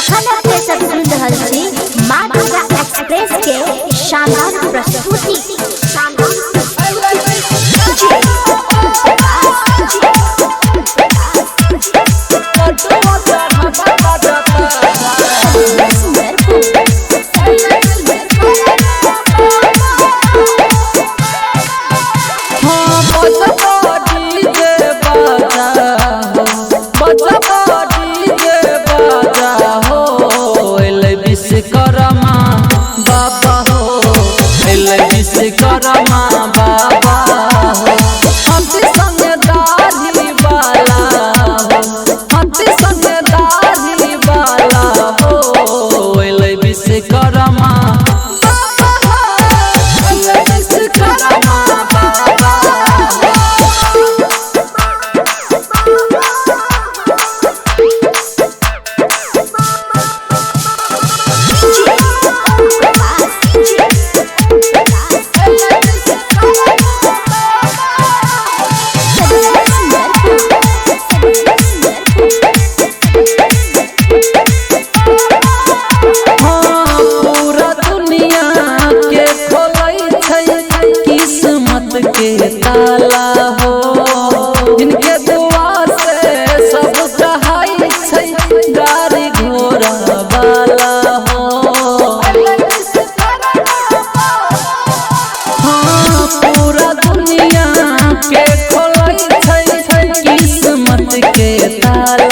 अखन अपने सब सुन रहल छी माँ दुर्गा एक्सप्रेस के शानदार प्रस्तुति। शानदार विश्वकर्मा बाबा हो, विश्वकर्मा बाबा हो, हाथी संग दाढ़ी वाला हो, हाथी संग दाढ़ी वाला हो, विश्वकर्मा बाबा हो, विश्वकर्मा बाबा हो। पूरा दुनिया के खोलै छै किस्मत के ताला हो, जिनके दुआ से सब कहाई छै गाड़ी घोड़ा वाला हो। हाँ, पूरा दुनिया के खोलै छै किस्मत के ताला